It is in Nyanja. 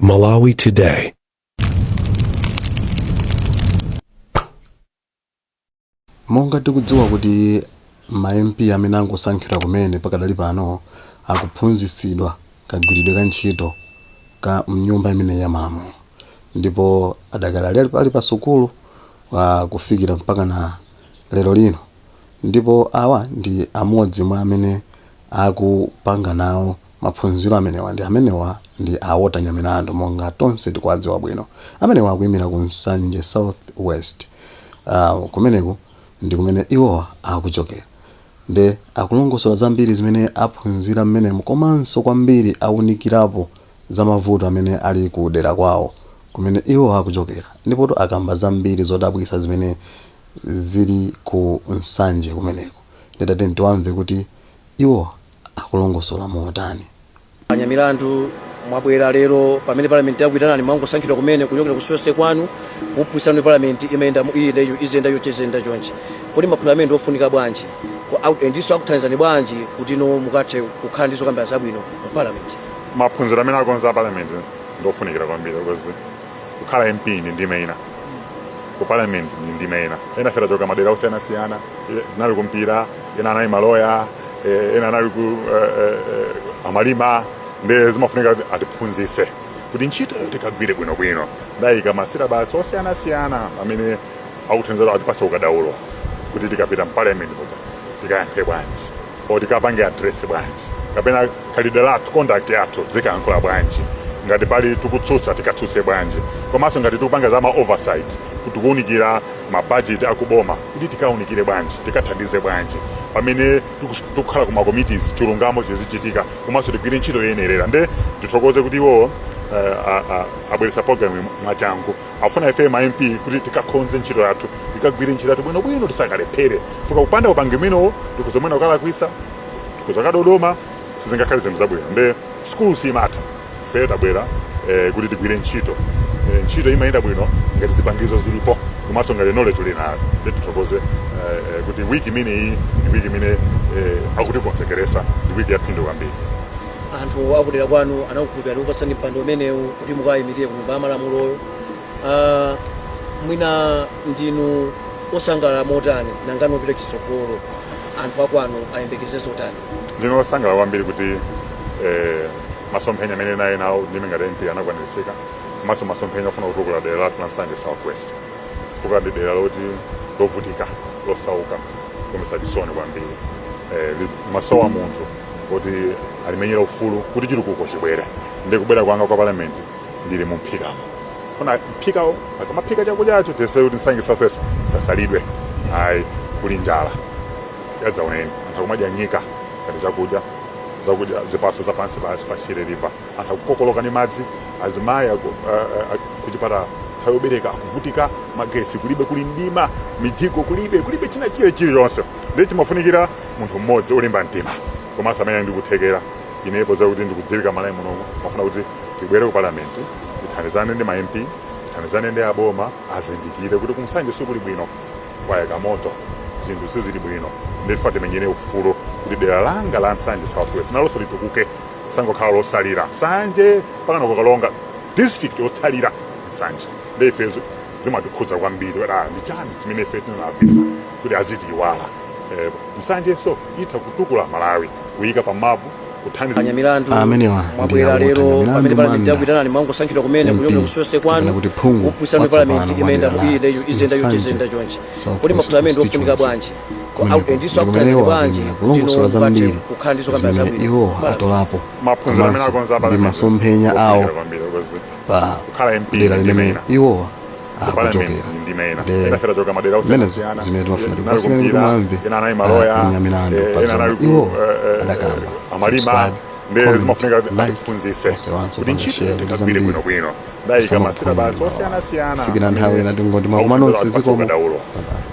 Malawi Today. Monga tikudziwa kuti ma MP amene angosankhidwa kumene pakadali pano akuphunzitsidwa kagwiridwe ka ntchito ka mnyumba imeneyi ya malamulo ndipo adakali ali pa sukulu kufikira mpaka na lero lino ndipo awa ndi amodzi mwa amene akupanga nawo maphunziro amenewa ndi amenewa ndi a Walter Nyamilandu monga tonse tikuwadziwa bwino. Amenewa akuimira ku Nsanje South West. Kumeneku ndi kumene iwowa akuchokera. Nde akulongosola zambiri zimene aphunzira mmenemu komanso kwambiri aunikirapo za mavuto amene ali ku dera kwawo kumene iwowa akuchokera. Ndipotu akamba zambiri zodabwitsa zimene zili ku Nsanje kumeneko. Nde tatiyeni tiwamve kuti iwo akulongosola motani. A Nyamilandu mwabwera lero pamene parliament yakuitanani mwangosankhidwa kumene kuchokera ku constituency kwanu kuphunzitsani parliament imayenda iyenda iziyenda chonchi iziyenda chonchi kodi maphunziro amene ndi ofunika bwanji Ndinso akuthandizani bwanji kuti ino mukathe kukhala ndi zokambirana zabwino mu parliament? Maphunziro amene akonza a parliament ndofunikira kwambiri because kukhala MP ndi ndime ina, ku parliament ndi ndime ina. Ena ife tachoka madera osiyanasiyana, tinali kumpira, ena anali maloya, ena anali ku amalima, nde zimafunika kuti atiphunzitse kuti ntchitoyo tikagwire bwinobwino. Ndayika ma syllabus osiyanasiyana amene akuthandiza atipase ukadaulo kuti tikapita mparliament muja tikayankhe bwanji or tikapange address bwanji kapena khalidwe lathu, conduct yathu, tizikayankhula bwanji, ngati pali tikutsutsa tikatsutse bwanji, komanso ngati tikupanga za ma oversight kuti tikuwunikira ma budget akuboma kuti tikawunikire bwanji, tikathandize bwanji pamene tikukhala ku ma committees, chilungamo chizichitika komanso tigwire ntchito yoyenerera. Nde tithokoze kuti iwowo abweretsa program mwachangu. Afuna ife ma MP kuti tikakonze ntchito yathu, tikagwire ntchito yathu bwinobwino, tisakalephere fuka kupanda upangiri umenewo tikhoza mwina kukalakwisa, tikhoza kadodoma, sizingakhale zinthu zabwino. Nde sukulu siyimatha. Ife tabwera kuti tigwire ntchito. Ntchito imayenda bwino ngati zipangizo zilipo komanso ngati knowledge uli nayo. Nde tithokoze kuti wiki imeneyi ndi wiki imene akutikonzekeresa, ndi wiki yaphindu kwambiri. Anthu akudera kwanu anakukhulupirira ndikupatsani mpando umenewu kuti mukayimirire ku Nyumba ya Malamuloyo. Mwina ndinu osangalala motani nanga mupita chitsogolo anthu akwanu ayembekeze zotani? Ndine osangalala kwambiri kuti masomphenya amene naye nawo ndime ngati MP anakwanirisika, komanso masomphenya ofuna kutukula dera lathu la Nsanje South West, chifukwa ndi dera loti lovutika, losauka, lomvetsa chisoni kwambiri. Masowa munthu kuti alimenyera ufulu kuti chitukuko chibwere. Ndi kubwera kwanga kwa parliament ndili mu mphikamo, funa mphikawo akamaphika chakudyacho tiyese kuti Nsanje South West isasalidwe ayi. Kuli njala yadzaoneni, anthu akumadya nyika ngati chakudya, zakudya zipatso za pansi pa Shire River, anthu akukokoloka ndi madzi, azimayi kuchipatala nthawi yobereka akuvutika, magesi kulibe, kuli mdima, mijigo kulibe, kulibe china chile chiliyonse. Ndiye chimafunikira munthu mmodzi olimba mtima komanso amene ali ndi kuthekera. Inepo zakuti ndikudziwika Malawi munomu, mafuna kuti tibwere ku parliament, tithandizane ndi ma MP, tithandizane ndi aboma, azindikire kuti kuNsanje sikuli bwino, kwayaka moto, zinthu sizili bwino. Ndiye timenyere ufulu kuti dera langa la Nsanje South West nalonso litukuke, sangokhala losalira Nsanje mpaka ku Karonga district, otsalira Nsanje. Ndi ife zimatikhudza kwambiri kuti ndi chani chimene ife tinalakwisa kuti azitiiwala. Nsanjenso itha kutukula Malawi, kuyika pa mapu, kuthandiza. A Nyamilandu Amenewa ndi mwabwera a Walter lero Nyamilandu pamene parliament Manda yakuitanani mwangosankhidwa kumene MP kuchokera ku constituency kapena kwanu kuti phungu kuphunzitsani parliament watsopano imayenda wa dera la iziyenda chonchi Nsanje iziyenda chonchi South kodi West maphunziro amene ndi ofunika constituency. bwanji Kumeneko Ndinso ndi kumene akuthandizani iwo bwanji akuimira kuti ino kulongosola mukathe zambiri kukhala ndi zokambirana zimene zabwino iwo mu parliament? atolapo Maphunziro amene komanso akonza ndi parliament masomphenya awo ofunikira kwambiri because pa kukhala MP dera ndi ndime limene ina, iwowa ku parliament akuchokera. ndi ndime ina. Nde Ena ife tachoka madera zimenezo osiyanasiyana, zimene timafuna tinali tikupatsireni kuti kumpira, mwamve ena anali maloya, a Nyamilandu pa ena zomwe anali ku iwo adakamba. amalima. Subscribe, Nde comment, zimafunika kuti like, atiphunzitse onsewanso kuti panga ntchito share kuti tikagwire zambiri bwinobwino. Ndayika ma syllabus tisamakuphonyeni. osiyanasiyana Kufikira nthawi amene ina tingoti mwakumana akuthandiza nonse atipase zikomo. ukadaulo. Bye bye.